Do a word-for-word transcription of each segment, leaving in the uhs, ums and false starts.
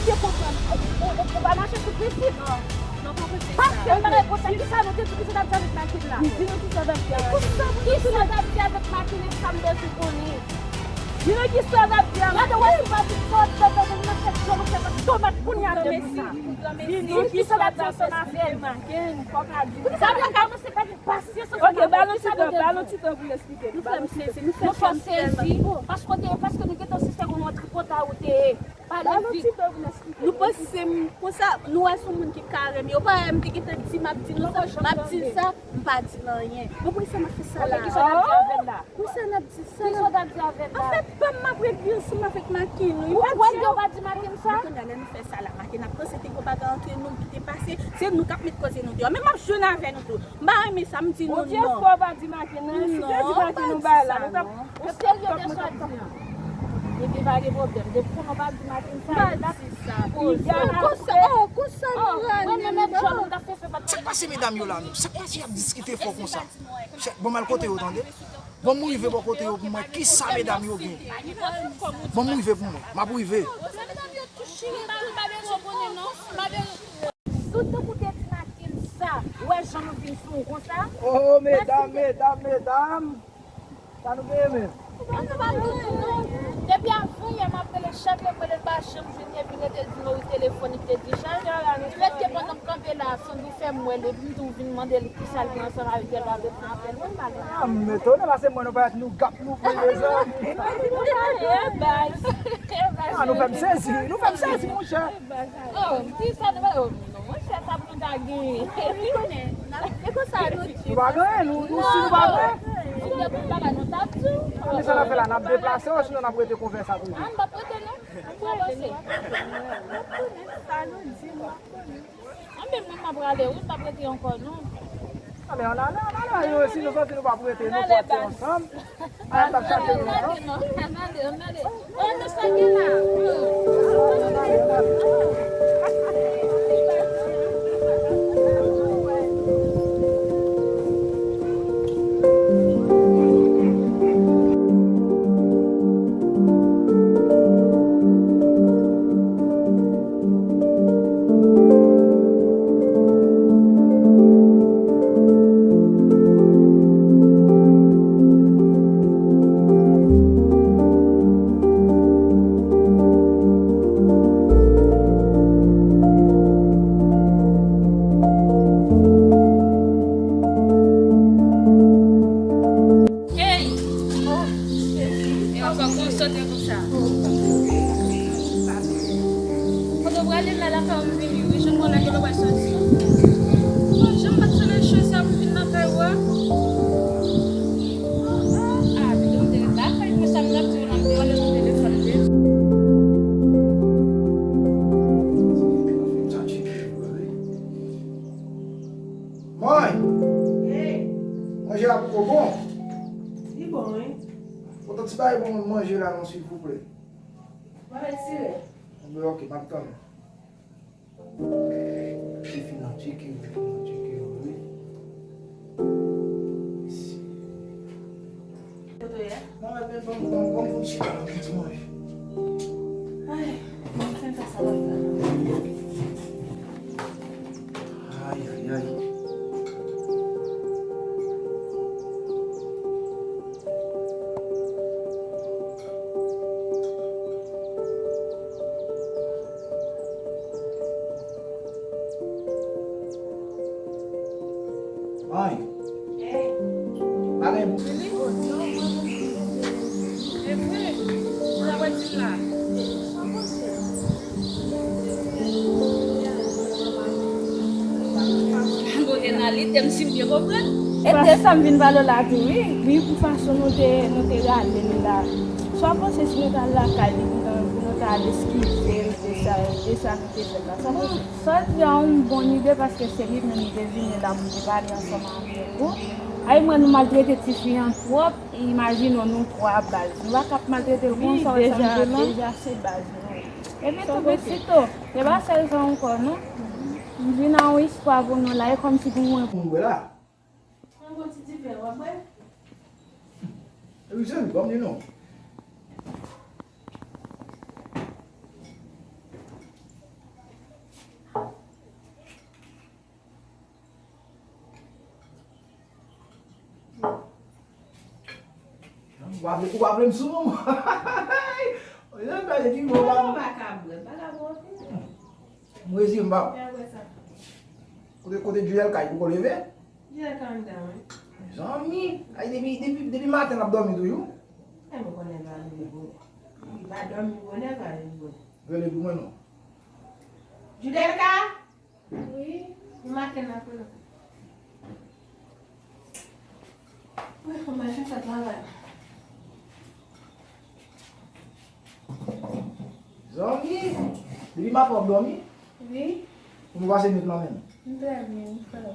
Te konprann. Ou, ou, ou pa mache sou prensip. Non, non, pa prensip. Paske m bagay konsa, kisa nou te di, kisa n ap di avèk Makin la? Di nou kisa n ap di avèk Makin. Kisa n ap di avèk Makin, e sa m bezwen konnen. Di nou kisa n ap di avèk Makin. Gade, wè, si pa di sa, w ap fè, fè, fè, nan fè djòl, ou fè domèt kounye a de nou sa. Di nou kisa n ap di ansanm avè l. Poukisa n ap kòmanse pèdi pasyans ansanm avè l? Ok, ba nou ti tan, ba nou ti tan pou n eksplike nou. Ba nou ti tan. Nou fè m sezi, nou fè m sezi. Paske w te, paske nou gentan sispann yon tripotay ou te ye. Pale vit. Nou panse m konsa, nou wè se yon moun ki ka renmen. Yo pa wè m te gentan di m ap di nou sa, m ap di sa, m pa di l anyen. Bon, poukisa n ap fè sa la? Poukisa n ap di avè l la? Poukisa n ap di sa la? Kisa w t ap di avè l la? Anfèt, pa m ap regle ansanm avèk Makin, wi. Ou kwè yo pa di Makin sa? Kounye a, lè nou fè sa la, Makin ap panse te gen yon bagay antre nou ki te pase, se nou k ap met koze nou deyò. Men m ap jwenn avè nou tou. M pa renmen sa, m di nou non. Bondye fò, pa di Makin nan. Si te di Makin nou bay la, nou t ap, ou serye de sa w di an? Ebyen, pa gen pwoblèm. Depi konnen w pa di Makin sa, m pa di sa. Piga apre. Konsa, oh, konsa nou rale. Mwen menm, mèt jòl, m t ap fè fè pa t. Sa k pase medam yo la menm? Sa k pase y ap diskite fò konsa? Chè, bon, m al kote yo, tande. Bon, m rive bò kote yo pou m wè kisa medam yo gen. Bon, m rive pou mwen. M ap rive. Sou tankou te di Makin sa, wè jan nou vin sou ou konsa. Oh, medam, medam, medam. Sa nou genyen menm? Depi avan yè m ap rele chèf yo, m rele l pa janm jwenn, epi rete di m wi telefòn li te di chaje. Lèt ke pandan m kanpe la, Sandou fè m wè li, epi m tou vin mande l kisa l gen ansanm avèk Gèlda, epi m apèl mwen, m pa gen. Ah, m etone, paske mwen nou parèt nou gap nou vre, mezanmi. Ah, nou fè m sezi, nou fè m sezi, monchè. Oh, kisa nou, oh, non, monchè, sa pou nou ta genyen. Ou konnen, n ap, e konsa nou di. Nou pa genyen, nou, nou si nou pa genyen. Si nou te konn bagay, nou t ap di w. Kisa n ap fè la? N ap deplase w, sinon n ap rete konvèsa toujou? Ah, m p ap rete, non. M pral pase. Anben, mwen, m ap prale, wi, m p ap rete ankò, non. Anben, ann ale, ann ale, ann ale, si nou santi nou p ap rete, nou pral rete ansanm. Ann ale, ann ale, ann ale, ann ale. Oh, nou sa gen la. Hey! E ankò gon sote konsa. Kote w prale la, lakay ou m vini, wi, jan m wè la, gen lè w pral soti. Bon, jan m pa t sou le cho sa pou m vin lakay ou a. Ah, pito m te ret lakay mwen, sa m t ap di w la, m te rele sou telefòn, wi. Mwen! Hey! Manje a poko bon? Li bon, wi. Pote ti bagay pou mwen manje la non, silvouplè. Mwen retire. Anben, ok, m ap tann ou. Li fin nan tcheke, li fin nan tcheke, wi. Kote w ye? Mwen mèt men ban m, ban m, ban m fon chita la pou ti manje. Ay, mwen fè sa la. Ay, ay, ay. Ay. Pa gen pou fini? Kote n ale, tèm si m byen konprann. E de sa m vin pale w la tou, wi. Wi, pou fason nou te, nou te rale l la. Sa w panse si nou t al lakay li, pou nou, pou nou ta al eskize l de sa, de sa nou te fè la? Sa w panse? Sa w di a yon bon ide, paske se li menm ki te vini la pou te pale ansanm avèk ou. Ay, mwen, nou maltrete tifi an twòp. Imajine w, nou twa baz. Nou pa ka ap maltrete l konsa, w wè sa m di w lan? Deja, deja se baz nou. Epi tou, Besito, se pa sèl sa ankò, non. M vin a yon espwa pou nou la, e kòmsi pou mwen. Mwen bwè la. Pran yon ti dife, w ap bwè? Epi se li, ban m li non. Ou pa vle, ou pa vle m sou non. Ou pa vle di m non. Ou pa ka bwè, pa ka bwè. M rezi m pa. Kote, kote Jiyèl kay, ou poko leve? Jiyèl kay anndan, wi. Mezanmi, ay depi, depi, depi maten l ap dòmi tou, yo. E mwen konnen l pa leve bonè. Li pa dòmi bonè, pa leve bonè. Rele pou mwen non. Judelka? Wi. Li maten nan kono. Wi, fò m al fè travay. Zanmi, depi maten w ap dòmi? Wi. Kouman w pase nwit lan menm? M trè byen, m frè.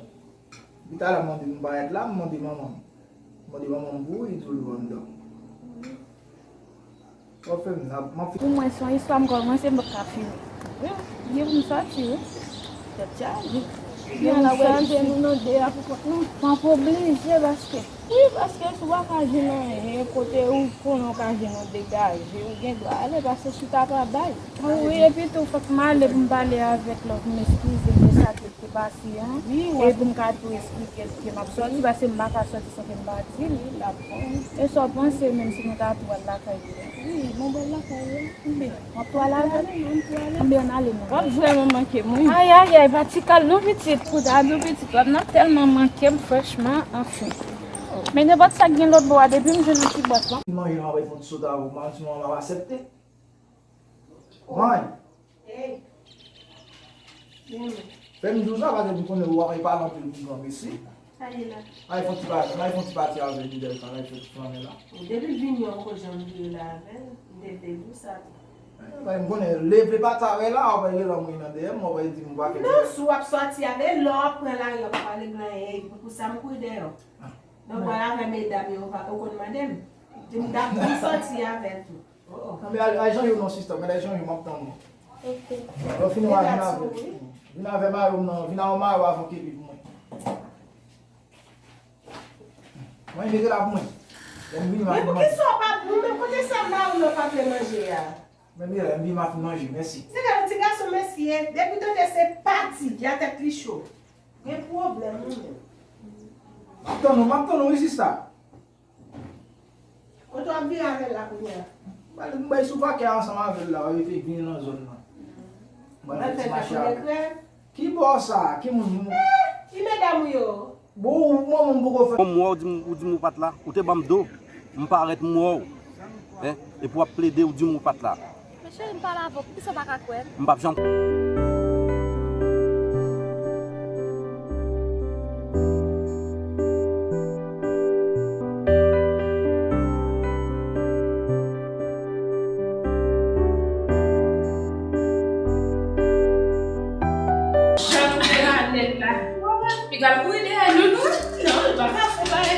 Depi talè m mande m parèt la, m mande manman m. M mande manman m pou ou, li di w li anndan. Wi. Sa w fè m la, m ap Pou mwen, se yon istwa m kòmanse, m p ap ka fini. Wi, gen pou m sòti, wi. Tèt chaje. Gen pou m sòti. Nou nan de a pou kont nou. M ap oblije, paske Wi, paske si w pa ka jwenn anyen, kote ou konnen w ka jwenn yon degaje, ou gen dwa ale, paske chita pa bay. Wi, epi tou, fòk m ale pou m pale avèk l, pou m eskize l de sa ke l te pase an. Wi, w ap E pou m ka tou esplike l ke m ap sòti, paske m pa ka sòti san ke m pa di l. Wi, l ap konn. E sa w panse, menm si nou ta tou al lakay li a? Wi, nou pral lakay li a. Enben, w ap tou al avè l? Enben, ann ale non. W ap vrèman manke m, wi. Ayayay, pa ti kal non, pitit. Pou ta di w, pitit, w ap nan tèlman manke m, franchman, anfen. Men nenpòt sa k gen lòt bò a, depi m jwenn yon ti bòs lan. Manje, m ap fè yon ti sot avè w, m ap, m ap aksepte. Manje. Hey. Fè m di w sa, paske m konnen w ap pale anpil pou granmesi. Sa ye la? Al fè yon ti pati, al fè yon ti pati avè l, Judelka, al fè ti flanmen la. Depi l vini an, m poko janm vire la avè l, m te vle di w sa tou. Eh, bay, m konnen, lè vle pati avè l la, w ap rele m, w nan dèyè m, w ap di m pa kite. Non, si w ap sòti avè l, lè w ap pran lari, w ap pale granyen, e pou sa m kouri dèyè w. Donk, w al avè medam yo, ou pa, ou konn mande m. Di m, m sòti avè l tou. Anben, al, al jan yo non, sista, men al jan yo, m ap tann ou. Ok. Lè w fini, w a vin avè m. Vin avè mayo m nan, vin avè mayo avan ke li pou mwen. Mwen, mete la pou mwen. Lè m vini, m a vin manje. Men poukisa w pa, ou menm kote sa mayo w pa vle manje a? Men, mete la, m vini, m a fin manje, mèsi. Se ka yon ti gason, mesye, depi tande se pati, la tèt li cho. Gen pwoblèm, ou menm. M ap tann ou, m ap tann ou, wi, sista. Kote w ap vire avè l la kounye a? M bay, m bay sou pakè ansanm avè l la, w ap vini nan zòn nan. M al fè l fè koulè krèv. Ki bò sa? Ki moun? Ki medam ou yo? Bon, ou, mwen, mwen poko fè. Bon, m wè w di m, ou di m ou pa t la, ou te ban m do, m parèt m wè w. Hein? Epi w ap plede, ou di m ou pa t la. Men cheri, m pale avè w, poukisa w pa ka kwè m? M p ap janm. Jan m te la nèt la. Piga l kouri dèyè nou, nou. Non, l pa ka fè bagay.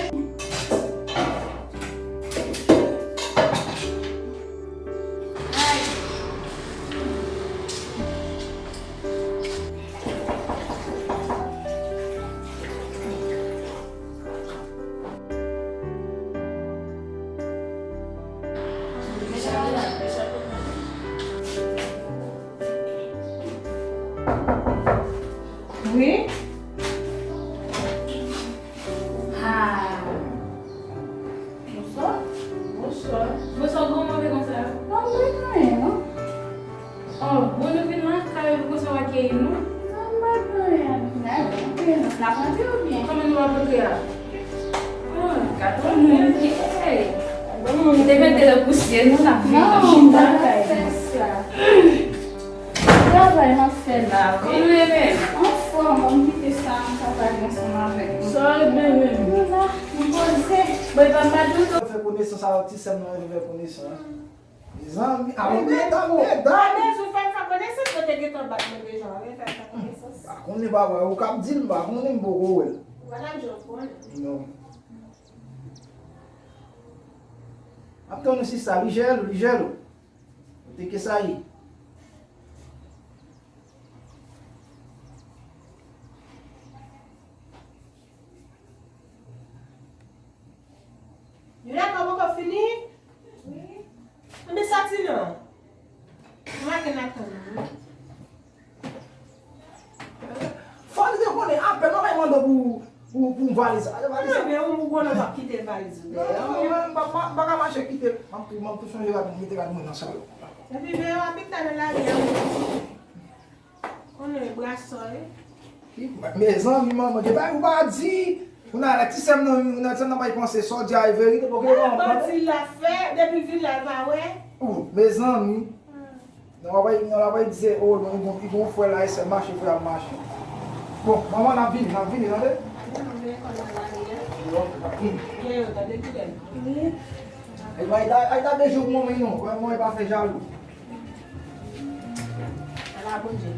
Wi. Ah. Bonswa. Bonswa. Bonswa, kòman w ye konsa? Mwen byen, non? Oh, bon, nou vin lakay ou, konsa w akeyi nou? Non, mwen byen. N ap antre oubyen? Kòman nou ap antre a? Oh, gade yon moun ki, hey. Bon, nou te mete le pousyè, nou n ap viv nan chita. Non, mwen pa fè sa. Travay m ap fè la, wi. Kòman w ye menm? Anfòm, bon, m kite sa, m travay ansanm avèk nou. Sa w ye menm? Nou la, nou poze. Bon, e pa m pa di w tou. Fè konesans avèk ti sè m nan, fè konesans. Zanmi, a, bon, medam, medam. Anmezi w fè m fè konesans, mwen te gentan bat mwen deja, wi, fè m fè konesans. Pa konnen, papa, ou k ap di l, m pa konnen, m poko wè l. Ou pa t ap janm konnen. Non. Ap tann ou sista, li jèl ou, li jèl ou. Ou te ke sa ye? Yon lekòl poko fini? Wi. Anben sòti non. Ou pa gen ap tann ou, wi. Fò li te konnen, apèn mwen mande pou, pou, Pou valiz. Ale valiz. Mwen, men ou gwo lè w ap kite valiz ou dèyè. Non, mwen, m pa, m pa, m pa ka mache kite. M ap tou, m ap tou chanje rad mwen, mete rad mwen nan sal. Epi, men rapid la nan lari a. Konnen brasò, wi. Ki, mezanmi, manman, gen bagay ou pa di. Ou nan, ti sè m nan, ou nan, ti sè m nan bay panse, sa w di a e verite, pou gen manman. Mwen pa di l ap fè, depi vin la, l pa wè. Ou, mezanmi. Nan w ap bay, nan w ap bay di se, o, non, li gon, li gon frè la, e sè mache, frè ap mache. Bon, manman, n ap vini, n ap vini, tande? Wi, non, men kòman w ale a? Wi, n ap vini. Gen yo, tande, kilè? Wi. Ay, ay, ay, ta de jou pou manman, non. Wè, manman pa fè jalou. Ala Bondye.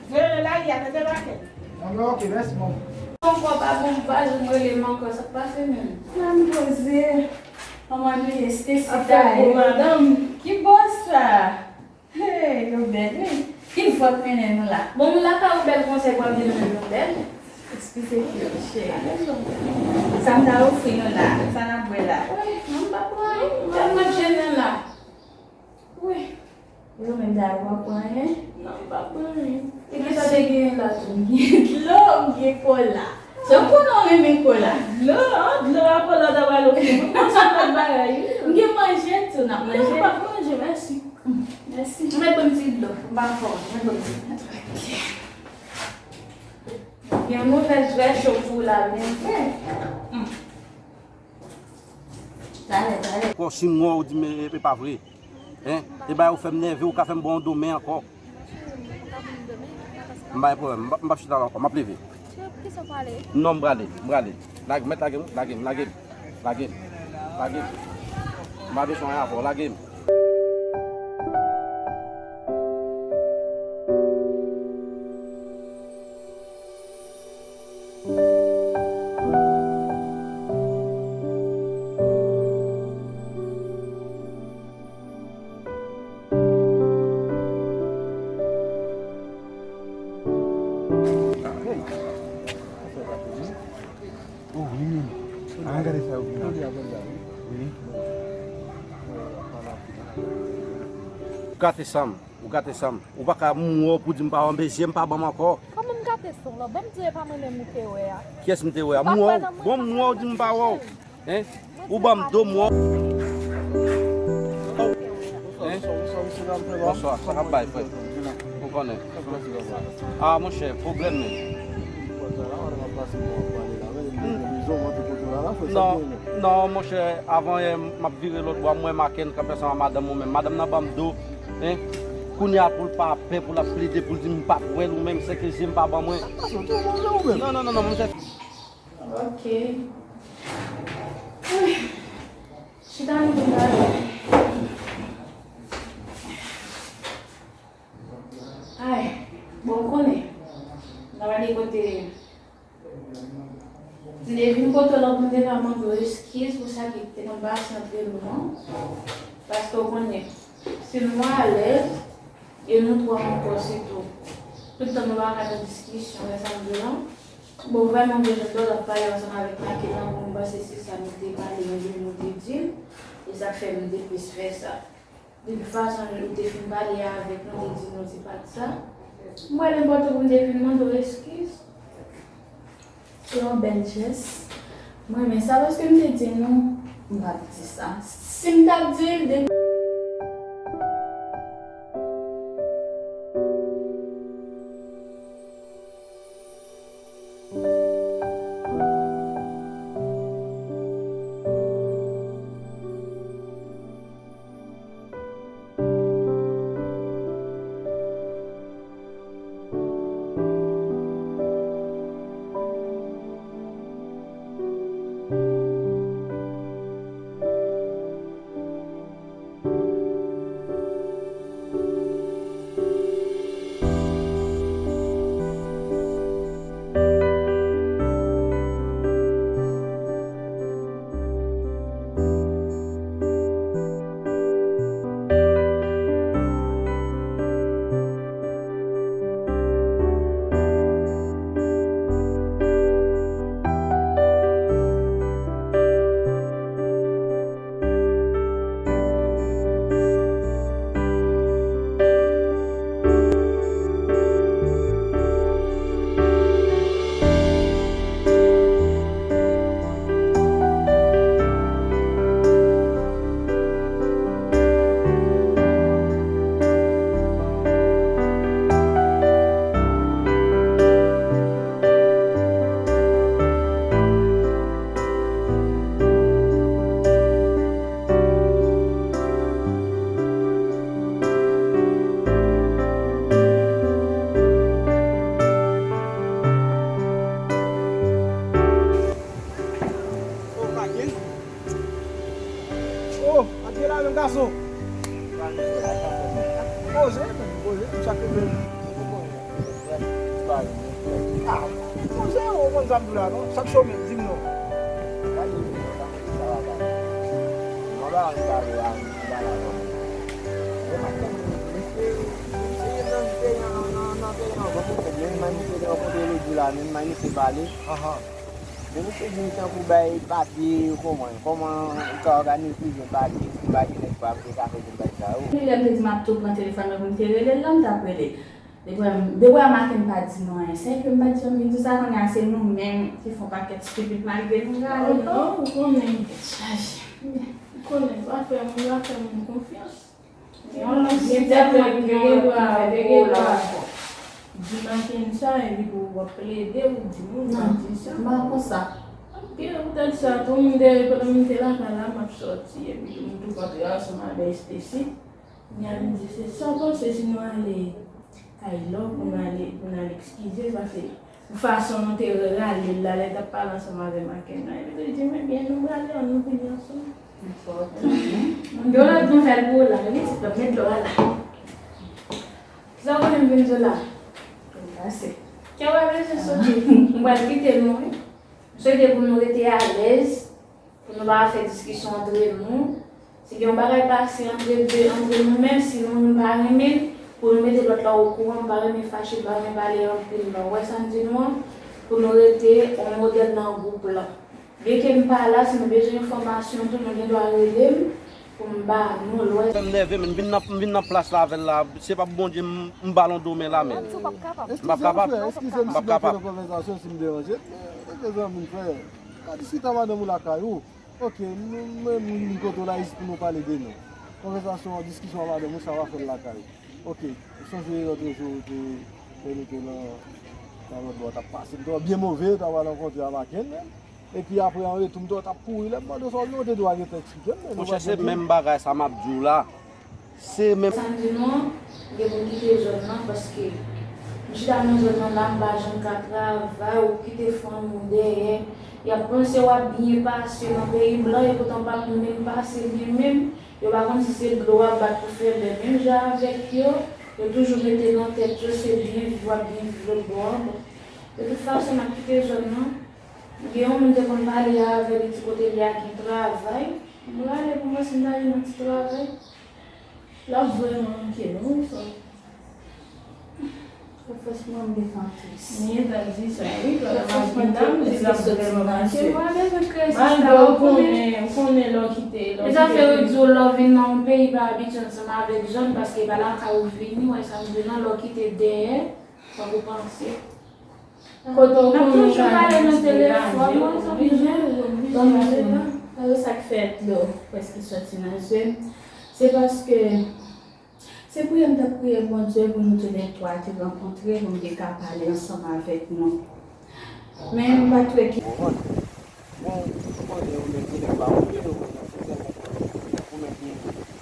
Gen yo nan lari a, tande, bakè. Nan, men ok, mèsi, manman. Ankò pa bon, pa janm rele m ankò, sa k pase menm? Nan m poze. Manman, nou ye, Stacy ta ye. Madanm, ki bòs sa? Hey, yo bèl, wi. Ki vòt mennen nou la? Bon, nou lakay ou bèl konsa, pou ap di nou menm nou bèl? Eskize m, cheri. Sa m ta ofri nou la? Sa n ap bwè la? Wi, non, m pa pran anyen. M tèlman jennen la. Wi. Yo menm ta yo pa pran anyen? Non, m pa pran anyen. E kisa te genyen la tou? M gen dlo, m gen kola. Se ou konnen w renmen kola. Dlo, an, dlo a kola w ta pral ofri. M panse lòt bagay, wi. M gen manje tou, n ap manje. Non, m p ap manje, mèsi. Mèsi. Mwen ban m ti dlo. M pa fò, mwen ban m ti dlo. Ok. Gen yon nouvèl trè cho pou ou la, byen vre. Talè, talè. Ankò si m wè w di m e, e pa vre. Hein? E bagay ou fè m nève, ou ka fè m ba w yon do men ankò. M pa gen pwoblèm, m p ap, m p ap chita la ankò, m ap leve. Non, m prale, m prale. Lage, mèt lage m, lage m, lage m. Lage m. Lage m. M pa bezwen anyen avè w, lage m. Gate sa m. Ou gate sa m. Ou pa ka m wè w pou di m pa wè w, bezye m pa ban m ankò. Kòman m gate sa w la? Ban m di w e pa mwen menm ou te wè a. Kiyès m te wè a? M wè w. Bon, m wè w di m pa wè w. Hein? Ou ban m do m wè w. Hein? Bonswa, sa k ap bay, frè? Ou konnen. Ah, monchè, pwoblèm men. Non, non, monchè, avan yè, m ap vire lòt bò, m wè Maken k ap fè sa a madanm ou menm. Madanm nan ban m do, hein? Kounye a pou l pa pè, pou l ap plede, pou l di m pa t wè l ou menm, sèke zye m pa ban mwen. Non, non, non, non, monchè. Ok. Wi. Chita nou pou n pale. Ay, bon, ou konnen. N ap ale kote. M te vin kote w la pou m te ka mande w eskiz pou sa ki te konn pase antre nou an. Paske w konnen, si nou alèz, e nou twa ankò sitou, tout tan nou pa ka nan diskisyon, wè sa m di w lan. Bon, vrèman, m bezwen tande w ap pale ansanm avèk Maken lan, bon, m panse se sa nou te pale, nou te di l, e sa k fè nou te plis fè sa. Depi fason ou te fin pale avèk nou, te di nou se pa t sa. M wè l enpòtan pou m te vin mande w eskiz. Se yon bèl jès. M renmen sa paske m te di nou, m p ap di sa. Si m t ap di l, depi Poze, poze, sa ke ven. Ah, poze, ou konn sa m di w la, non? Sa k chome, di m non. Ahan. Men misye di m tankou bay papye, kòman, kòman ou ka òganize pou jwenn papye, si pa gen nèg pa vle ka fè jwenn bay sa yo. Li lè m te di m ap tou pran telefòn mwen pou m te rele l la, m t ap rele l. Depi w, depi w Maken pa di nou anyen, se ke m pa t janm vin di sa, kounye a se nou menm ki fè yon pakèt stupid malgre nou gade, non, ou konnen. Chaje. Ou konnen, pa fè moun, pa fè moun konfyans. Yon lòt sitè pou mwen ki gen dwa, te gen dwa di Maken sa, epi pou w ap plede, ou di moun pa di sa. Non, m pa konsa. Ok, poutèt sa tou, m te, pandan m te lakay la, m ap sòti, epi tou m tou kontre ansanm avè Stacy. Kounye a vin di, se sa w panse si nou ale kay Love pou n ale, pou n al eskize l, paske pou fason nou te rale l la, lè l t ap pale ansanm avè Maken nan, epi tou li di m, ebyen, nou prale, ann nou vini ansanm. Yon lòt nouvèl pou w la, wi, ti pèp, met dlo a la. Sa w konnen m vin di w la? Pase. Kè w pa bezwen sote. M pral kite nou, wi. M swete pou nou rete alèz, pou nou pa fè diskisyon antre nou. Si gen yon bagay pase antre de, antre nou, menm si nou youn pa renmen l, pou nou mete lòt la okouran, m pa renmen fache, m pa renmen pale anpil, non. Ou wè sa m di nou an? Pou nou rete yon modèl nan gwoup lan. Byenke m pa la, si nou bezwen enfòmasyon tou, nou gen dwa rele m pou m ba nou l, ou wè. M nève, men m vin nan, m vin nan plas la avè l la. Se pa pou Bondye, m, m ba l yon do men la, men. M p ap kapab. M p ap kapab. Eskize m si m ap fè yon konvèsasyon, si m deranje, men, ok, zanmi m, frè. Pa diskite ak madanm ou lakay ou. Ok, nou, men, moun, moun kote w la, isit pou nou pale de nou. Konvèsasyon, diskisyon ak madanm ou, sa w a fè l lakay ou. Ok, ou sonje lòt jou, ou te, te rete nan, nan lòt bò, w t ap pase, m te wè w byen move, w t ap al rankontre a Maken, men. Epi apre, an retou, m te wè w t ap kouri. Lè m mande w sa w gen, w te dwe al rete eksplike m, men nou pa tande. Monchè, se menm bagay sa m ap di w la. Se menm. Sa m di nou an, m gen pou m kite zòn nan, paske m chita nan zòn nan la, m pa janm ka travay, ou kite fanmi w dèyè. Y ap panse w ap byen pase nan peyi blan, epoutan w p ap menm pase byen menm. Yo pa konn si se dlo w ap bat pou fè bè. Menm jan avèk yo, yo toujou mete nan tèt yo se byen viv w ap byen viv lòt bò an. Bon, de tout fason, m ap kite zòn nan. Gen yon moun te konn pale avè li, di kote li a gen travay. M prale pou mwen si m ta jwenn yon ti travay. L ap vrèman manke nou, wi, sa. Franchman, m gentan tris. M gentan di sa, wi, pandan m ap vin la, m di l ap vrèman manke. Malgre ou konnen, ou konnen lè w kite, lè w kite. E zafè yo di w lè w vin nan yon peyi pa abitye ansanm avèk zòn, paske e pa lakay ou vini, w wè sa m di w lan, lè w kite dèyè, fòk ou panse. Kote w konnen w ka gen ti degaj, ou oblije, ou oblije ale la. Sa k fè dlo prèske soti nan zye m. Se paske se priye m t ap priye Bondye pou nou toulètwa te rankontre, pou m te ka pale ansanm avèk nou. Men m pa t wè ki. Bon, ou konnen ou menm se nèg pa okipe, ou konnen se sèl nèg ou menm ki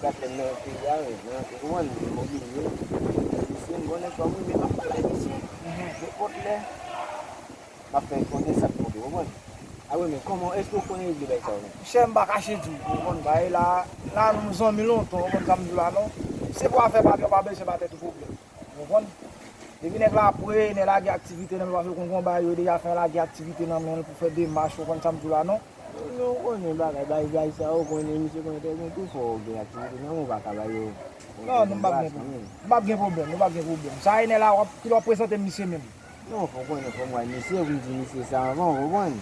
gate nan peyi a, wi, nan, ou konprann, mobilize. Misye, m konnen kòm wi, men m ap travay misye. Nenpòt lè, m ap fè konnen sa k monte, ou konprann? A wi, men kòman, èske ou konnen regle bagay sa yo menm? Chè, m pa kache di w, ou konprann, bagay la, la, nou zanmi lontan, ou konprann sa m di w la, non? Se pou afè papye, ou pa bezwen ba tèt ou pwoblèm. Ou konprann? Depi nèg la pre, nèg lage aktivite nan men, paske ou konn gon bagay yo deja fè lage aktivite nan men l pou fè demach, ou konn sa m di w la, non? Ou konnen bagay, bagay, bagay sa yo, ou konnen misye konnen trè byen tou, fò w gen aktivite nan men w, ou pa ka ba yo. Non, non, m p ap gen pwoblèm. M p ap gen pwoblèm, nou p ap gen pwoblèm. Sa e nèg la w ap, ki lè w ap prezante misye menm. Non, fò w konnen, fò m wè misye, pou m di misye sa anvan, ou konprann?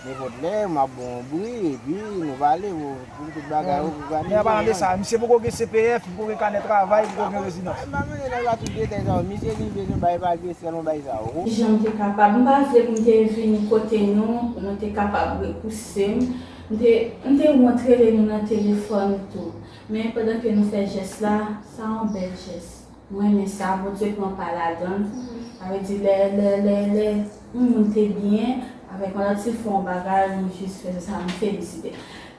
Nenpòt lè, m ap ba w yon bri, epi nou pale, pou, pou tout bagay yo, pou pale. Men an palan de sa, misye poko gen C P F, li poko gen kanè travay, li poko gen rezidans. M pa konnen nèg la tout detay sa yo. Misye di l bezwen bay bagay, sèlman bay sa yo. Kijan m te kapab? M pa vle pou m te vini kote nou, pou nou te kapab repouse m. M te, m te wont rele nou nan telefòn tou. Men pandan ke nou fè jès la, sa yon bèl jès. Mwen renmen sa, Bondye pran pa ladan l. Sa vle di lè, lè, lè, lè yon moun te byen, avèk yon lòt ti fè yon bagay, nou jis fè sa, nou felisite.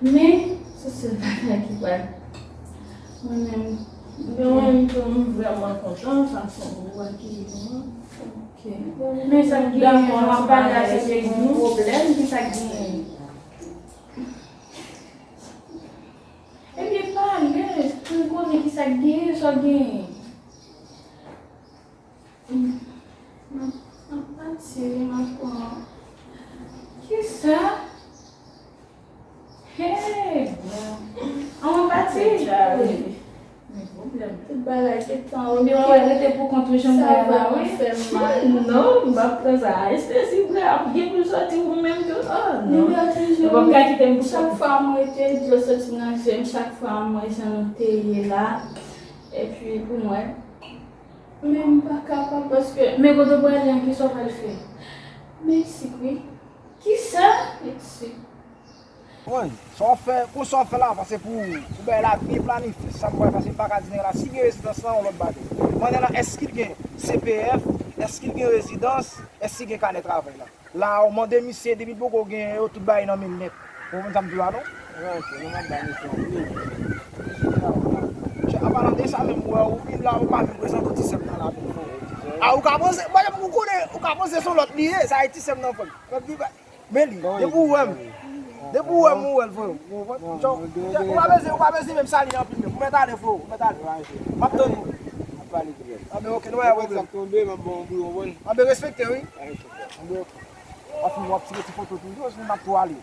Men, se sèl bagay ki pral. Mwen menm. Men mwen menm tou, m vrèman kontan fason ou akyeyi nou an. Ok. Men sa k gen, w ap pale a se te gen yon pwoblèm, ki sa k genyen? Ebyen pale, pou n konnen ki sa k genyen, sa w genyen. Konbyen w wè rete pou kont ou jan m wè la, wi. Sa vrèman fè m mal. Non, m p ap pran sa. Anestezi vre ap gen pou soti ou menm tou. Oh, non. Mwen p ap ka kite m pou kont. Chak fwa mwen rete, dlo soti nan je m, chak fwa mwen jan nou te ye la. Epi pou mwen, men m pa kapab paske. Men kote w prale an, kisa w pral fè? Meksik, wi. Kisa? Meksik. Wi, sa w ap fè, pou sa w ap fè la, paske pou, pou bagay la byen planifye, sa m pral fè, se m pa ka di nèg la, si gen rezidans lan, yon lòt bagay. Mande la, èske l gen C P F, èske l gen rezidans, èske l gen kanè travay la. La, ou mande misye, depi l poko gen yo, tout bagay nan men l nèt. Ou konprann sa m di w la, non? Wi, ok, nou p ap bay misye anpil. Misye la, wi. An palan de sa menm, ou wè, ou vin la, ou pa menm prezante ti sè m nan la, pou fò. A, ou ka panse, mwen, ou konnen, ou ka panse se yon lòt li ye, sa e ti sè m nan, frè m. Men li, depi ou wè m, depi ou wè m, ou wè l, frè. Ou pa bezwen, ou pa bezwen menm sali anpil menm. Ou mèt ale, frè, ou mèt ale. M ap tann ou. Anben, ok, nou pa gen pwoblèm. Anben, respekte, wi. Anben, ok. W ap fin, w ap tire ti foto tou, tou, sinon n ap tou ale.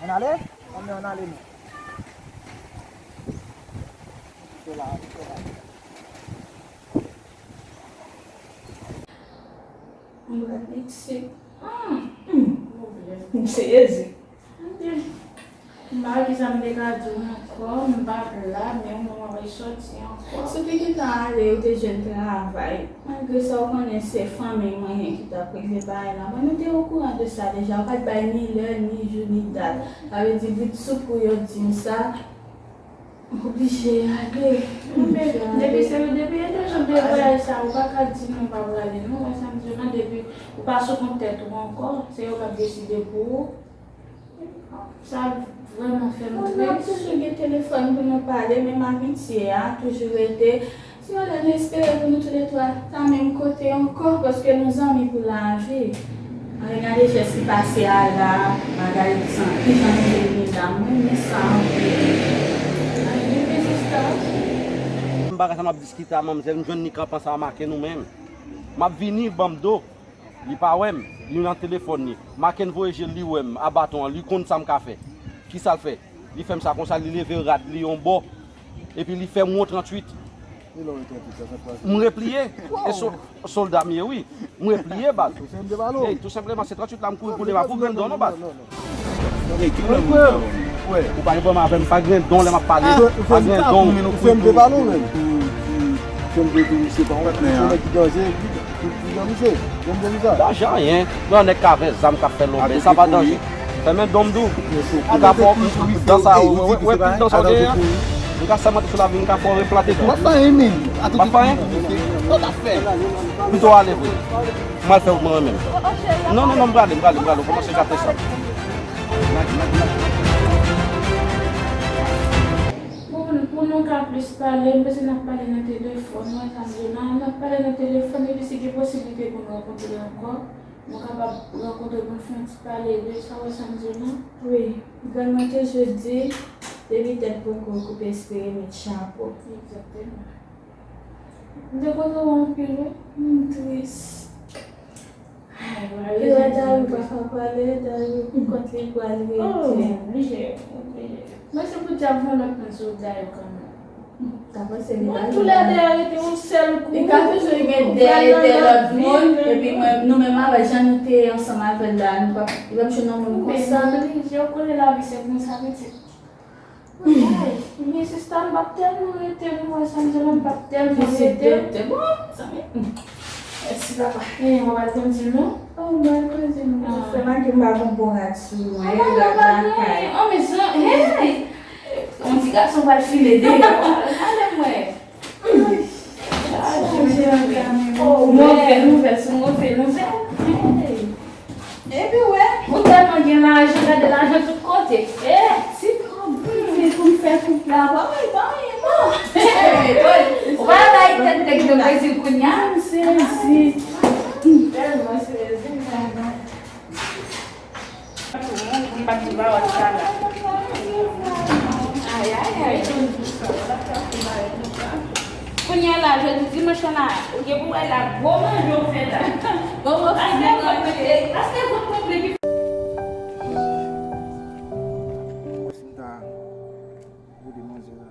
Ann ale? Anben, ann ale, non. Mwen Meksik. Hmm, hmm, pwoblèm. M sezi. M pa wè kisa m te ka di w ankò, m pa la, men ou menm w ap resòti ankò. Si w te gentan ale, ou te jwenn travay. Malgre sa, ou konnen se fanmi mwen ki t ap regle bagay la. Mwen, nou te okouran de sa deja. Ou pa t bay ni lè, ni jou, ni dat. Sa vle di, vit sou kou yo di m sa. Oblije ale. Oblije ale. Depi se, depi e de jou de vwayaj sa, ou pa ka di non, ou pa prale non, wè sa m di w lan, depi ou pa sou kont tèt ou ankò, se yo k ap deside pou ou. Sa vrèman fè m tris. Bon, n ap toujou gen telefòn pou nou pale, menm amitye a toujou rete. Se yon lè nou espere pou nou toulètwa ta menm kote ankò, paske nou zanmi pou lavi. Mwen gade jès li pase a la, bagay san, kijan nou te vini la, mwen renmen sa anpil. Ay, bebe sista. M pa ka sa m ap diskite a manmzèl, m jwenn li kanpe ansanm ak nou menm. M ap vini, ban m do. Li pa wè m, li nan telefòn li. Maken voye je l, li wè m a baton an, li konn sa m ka fè. Kisa l fè? Li fè m sa konsa, li leve rad li yon bò, epi li fè m wont tranntuit. M repliye. E so-, sòlda m ye, wi. M repliye, baz. Ey, tou senpleman, se tranntuit la m kouri pou devan, pou grenn don, non, baz. Ey, ki koulè moun sa yo? Ou pa gen pwoblèm avè m, pa grenn don lè m ap pale. Pa grenn don. Ou fè m te pale w menm. Ou fè m te di misye pa yon nèg ki danje. Lajan anyen. Mwen yon nèg k avè zam k ap fè lòbèy, sa pa danje. Fèmen don m tou. M ka fè w, dans sa, wè, wè, wè, pil dans sa w genyen an. M ka sèmante sou lavi m, m ka fè w replante tou. W ap fè anyen, men. W ap fè anyen? Sa w t ap fè? Pito w ale vre. M al fè wout mwen menm. Non, non, non, m prale, m prale, m prale. Ou kòmanse gate sa. Pou, pou nou ka plis pale, m panse n ap pale nan telefòn, wi, Sanjona, n ap pale nan telefòn, epi si gen posiblite pou n rankontre ankò, nou kapab rankontre pou n fè yon ti pale de sa, wi, Sanjona. Wi, grann mwen toujou di, depi tèt poko koupe, espere met chapo. Egzakteman. M te kontan w anpil, wi. M tris. Ay, Dayou pa ka pale, Dayou, kot li pral rete? Oh, oblije, oblije. Mwen se pou dyab yon lòt moun sou Dayou kanmenm. Mwen pou lè Dayou rete yon sèl kou. Li ka toujou gen dèyè de lòt moun, epi mwen, nou menm avè jan nou te ansanm avè l la, nou p ap, li p ap jwenn yon moun konsa. Oblije, ou konnen lavi se konsa, pitit. Ay, men sista, m p ap tèlman rete, nou wè sa m di la, m p ap tèlman rete. Bon, zanmi. Mèsi, papa. E, mwen pa t konn di l, non? Oh, mwen pa t konn di l, non. Sèlman ke m pa gon bon rad sou mwen, rad lakay. Oh, men zan-, hey! Yon ti gason pral file deyò. Ale mwen. Move nouvèl sou move nouvèl. Epi wè, ou tèlman gen lajan, gade lajan tout kote. Eh, si pran prive pou m fè koup la, pa wè, pa wè, non. Ou pa bay tèt nèg nan Brezil kounye a? M sezi. Tèlman sezi, m pa nan. M pa t di pawòl sa la. Ay, ay, ay. Kounye a la, jodi dimanch la, ou gen pou wè la, gwo manje w fè la. Bon, bon, achte vòt konple, achte vòt konple ki. Mwen si m ta rele manzè la.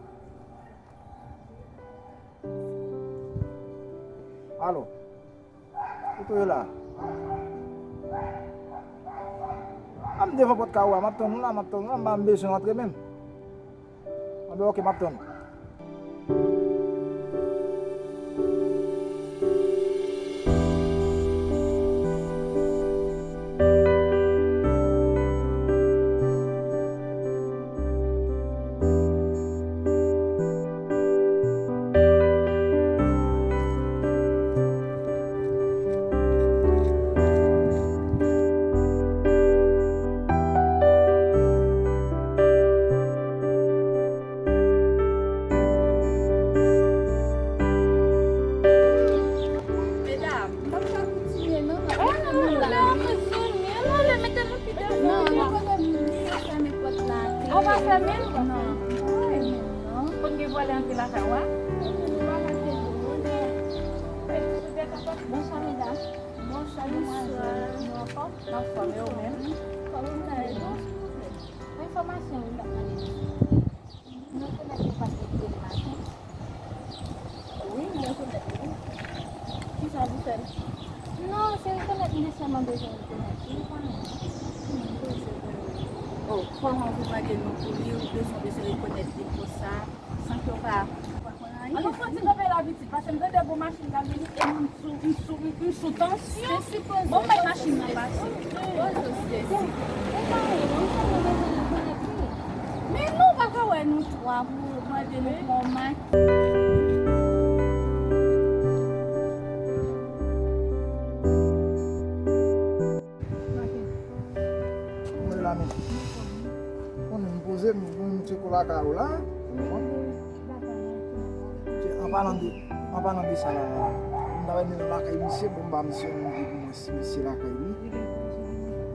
Alo. Kote w ye la? A, m devan pòt kay ou a, m ap tann ou la, m ap tann ou la, m pa bezwen antre menm. Anben, oke, m ap tann ou. Medam, m p ap ka kontinye non, m ap fè moun la. Ah, non, mezanmi, ah, non, lè mete nou pi devan. Non, nou konnen nou fèmen pòt la. Ou pa fèmen l? Non, nou pa fèmen l non. Konn gen vòlè antre lakay ou a? Bonswa, medam. Bonswa, demwazèl. Nou anfòm? Nou anfòm, e ou menm? Kòman w ka ede w, silvouplè? Yon enfòmasyon wi m t ap mande nou, silvouplè. Nou rekonèt yon patnè ki rele Maten. Wi, m rekonèt li. Kisa pou fè l? Non, se rekonèt m te sèlman bezwen rekonèt li, pa anyen. Oh, kòman pou mande non pou li, ou bezwen, bezwen rekonèt li konsa, san ke w pa, w pa konn anyen? An nou fè yon ti kanpe la, pitit, paske m tande gwo machin k ap vini, e m sou, m sou, m sou tansyon. Bon, mèt machin nan pase. Men nou pa ka wè nou twa pou mande nou kòman. Kòman w ye la menm? Konnen m poze m, m tcheke w lakay ou la. An palan de, an palan de sa la, m ta renmen nan lakay misye, bon, m ba misye yon ide pou mwen si misye lakay li.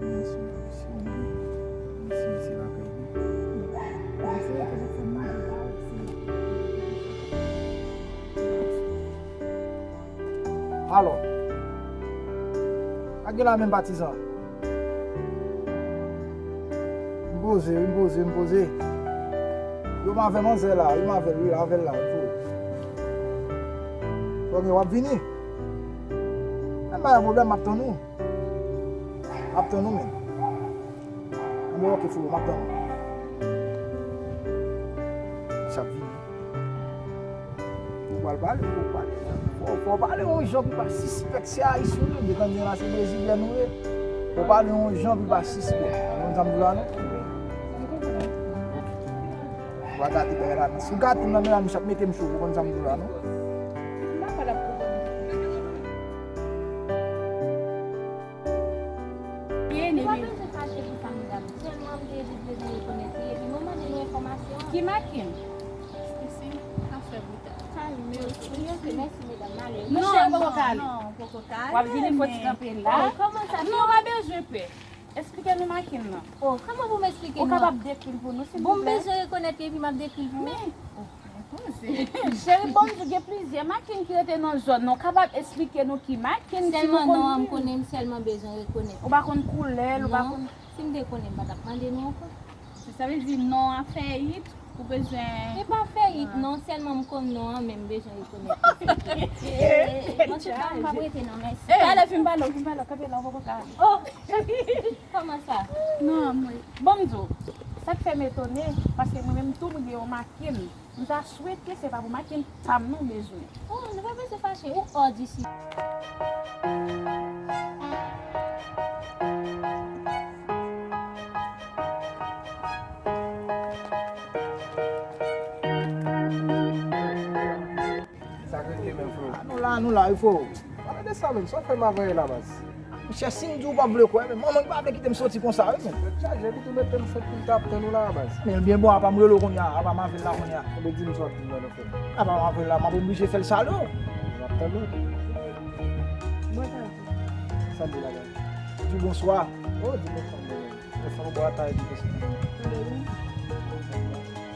Mwen si misye, si misye lakay li. Alò, pa gen la menm patizan. M poze, wi, m poze, m poze. Yo, m avè manzè la, wi, m avè l, wi, avè l la, wi, pou. Premye, w ap vini? Menm pa gen pwoblèm, m ap tann ou. M ap tann ou menm. Mwen, oke, freo, m ap tann ou. Misye ap vini. Ou pral pale, ou pale. Fò, fò w pale yon jan pou pa sispèk se Ayisyen ou ye. Detan gen la se Brezilyèn ou ye. Fò w pale yon jan pou pa sispèk. Ou konn sa m di w la, non? Ou pa gate bagay la, non. Si w gate m nan, men la, misye ap mete m cho, ou konn sa m di w la, non? M pa kwè l ap konprann. Ou pa bezwen fache pou sa, medam. Sèlman m te jis bezwen rekonèt li, epi mwen mande nou enfòmasyon an. Ki Makin? Isi, afè bouda. Mèsi, mèsi, medam. M ale. Non, non, non, poko ka ale. W ap vini fò ti kanpe la. Oh, kòman sa? Non, pa bezwen pè. Esplike nou Makin nan. Oh, kòman pou m esplike nou? Ou kapab dekri l pou nou, silvouplè? Bon, m bezwen rekonèt li, epi m ap dekri l pou ou. Men, oh. Cheri, bon, m di w gen plizyè Makin ki rete nan zòn nan. W kapab esplike nou ki Makin, si nou konn li? Sèlman non an m konnen, m sèlman bezwen rekonèt li. Ou pa konn koulè l, ou pa konn. Non, si m te konnen, m pa t ap mande nou ankò. Se sa vle di non an fè it, ou bezwen. E pa fè it, non, sèlman m konn non an, men m bezwen rekonèt li. Antouka, m p ap rete non, mèsi. Talè, fin pale, fin pale, kanpe la, ou poko ka ale. Oh! Kòman sa? Non, mwen. Bon, m di w, sa k fè m etone, paske mwen menm tou, mwen gen yon Makin. M ta swete se pa pou Makin pa m non w bezwen. Oh, nou pa bezwen fache, ou hors d'ici. Sa k rete menm, freo? A, nou la, nou la, wi, freo. Pale de sa menm, sa w fè m avè la, baz? Monchè, si m di w pa vle kwè, men manman ki pa vle kite m soti konsa, wi, men. Tèt chaje, li tou mete m sot pou l t ap tann ou la, baz. Men l byen bon, apa m rele w kounye a, apa m avè l la kounye a. Ou vle di m sa w ap di m nan, frè? Apa m avè l la, m ap oblije fè l sale w. M ap tann ou. Mwen ka di. Sa m di la, baz? Di bonswa. Oh, di bonswa, mwen. Mwen fè yon bon atay di bonswa. Mwen.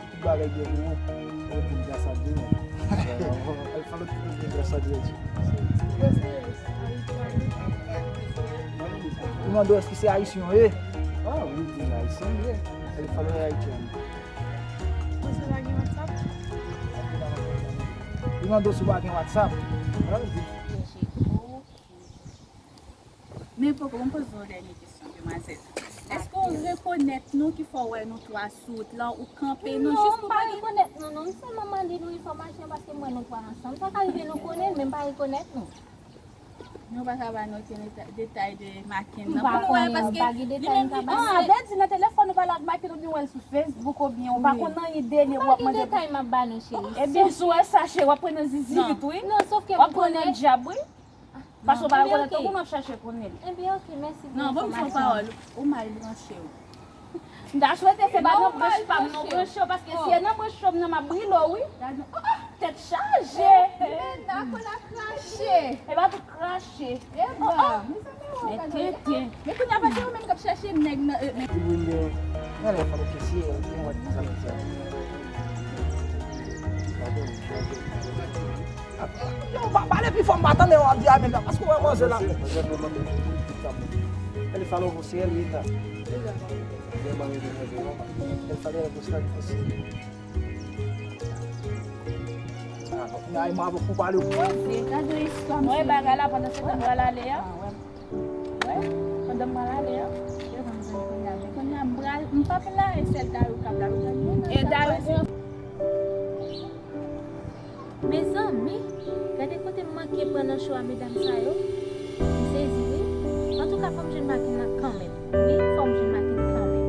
Tout bagay byen pou ou. Ou di m gras a Dye. Al fè lòt ti byen gras a Dye. Ou mande w èske se ayisyen w ye? Ah wi, di m ayisyen m ye. Al fè lòt ayisyen. Ou se pa gen WhatsApp? Li mande w si w pa gen WhatsApp. Ah, di m. Poko, ban m poze w dènye kesyon, demwazèl. Èske w rekonèt nou ki fè w wè nou twa sou wout lan, ou kanpe nou jis pou pale? Non, m pa rekonèt nou, non. M sèlman mande nou enfòmasyon paske m wè nou twa ansanm. Sa ka rive nou konnen l, men m pa rekonèt nou. Nou pa ka ba nou okenn deta-, detay de Macken nan. Pou nou wè, paske li menm li... Ah, Daddy, nan telefòn ou pale ak Macken oubyen w wè l sou Facebook oubyen ou pa konn anyen de li epi w ap mande. Pa gen detay m ap ba nou, cheri. Ebyen, si w wè sa, cheri, w ap pran nan zizirit, wi. Non, sòf ke m konnen. W ap pran nan djab, wi. Paske w pa rekonèt, tankou m ap chache konnen l. Ebyen, oke, mèsi pou enfòmasyon. Non, ban m fè w pawòl, ou mal branche w. M ta swete se pa nan branch pa m non branche w, paske si e nan branch pa m nan m ap brile w wi. Gade, oh, oh, tèt chaje. Linda, kòl la krache. E pa tout krache. Eba, mezanmi, wè w gade. Men tenten. Men kounye a pa se ou menm k ap chache nèg nan, euh, men. Gade fò nou kesye, nou wè sa, sa. Yo, pa, pale pi fò, m pa tande w ap di amen nan, paske w wè manzè la. El falou você, linda. El falou você. Ah, non, ay, m ap pou pale. Mwen, bagay la, pandan se tan m pral ale a. Wè, pandan m pral ale a, yo ban m zanmi kounye a. Men kounye a, m pral, m p ap la, e sèl Dayou k ap la. E Dayou, Mezanmi, gade kote m manke pran nan cho a medam sa yo. M sezi wi. Antouka, fò m jwenn Macken nan kanmenm. Wi, fò m jwenn Macken kanmenm.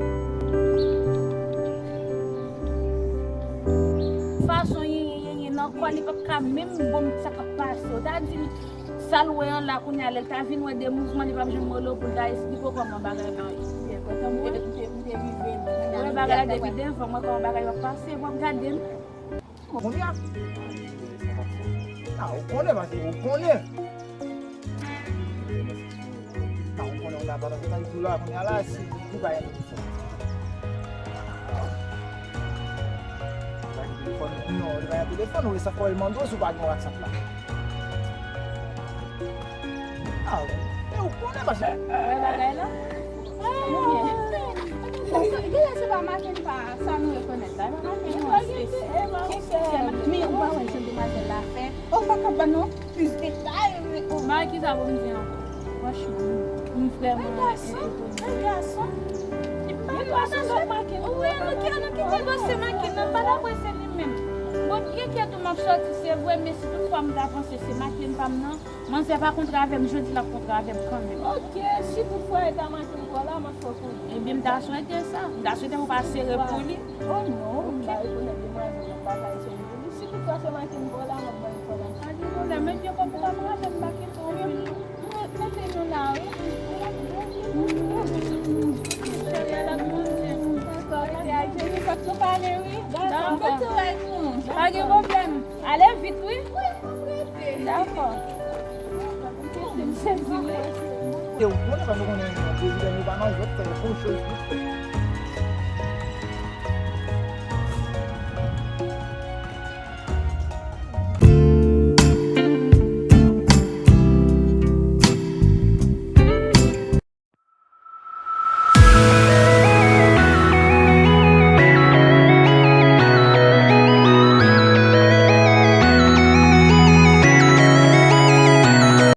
Fason Yenyen, Yenyen nan kò, li p ap ka menm bon m sa k ap pase. Ou ta di m sa l wè an la kounye a, lè l ta vin wè de mouvman, li p ap janm rele w pou l ta esplike w kòman bagay la ye. Wè bagay la depi devan, m wè kòman bagay yo ap pase, w ap gade m. Kounye a. Ah, ou konnen, paske ou konnen. Ah, ou konnen, ou la, pandan se tan li tou la, kounye a la, si li pa gen telefòn. Li pa gen telefòn, non, li pa gen telefòn, ou sa fò l mande w si ou pa gen WhatsApp la. Ah, e ou konnen, paske... Wè bagay la? Genlè se pa maten pa sa nou rekonèt la, e pa maten nou espesyal. Men ou pa wè jan demwazèl la fè? Ou pa ka ban nou plis detay, men ou... Ba kisa pou m di ankò? Franchman, m vrèman etone. Yon gason, yon gason. Epi pa yon gason sòt maten. Wi, nou ki, nou ki te panse maten nan, pa dapre se li menm. Bon, gen kè tou m ap sòti, se vre, men si tout fwa m ta panse se maten pa m nan, manzè pa kontre avè m jodi, l ap kontre avè m kanmenm. Ok, si tout fwa e ta maten pou w la, m ap fè w konnen. Ebyen, m ta swete sa. M ta swete pou w pa sere pou li. Oh non, m pa rekonèt demwazèl nan, m pa ka eseye pou li. Si tout fwa se maten pou w la, m ap bay enfòmasyon. Pa gen pwoblèm, men byen konprann, m raple m pa kite w, wi. Mete nou la, wi. Dakò, mete a Jenny, fòk nou pale, wi. Dakò. Pa gen pwoblèm. Ale vit, wi. Dakò. M sezi, wi. E ou konnen, paske ou konnen prezidan yo pa nan jwèt, fè bon choz vit fè.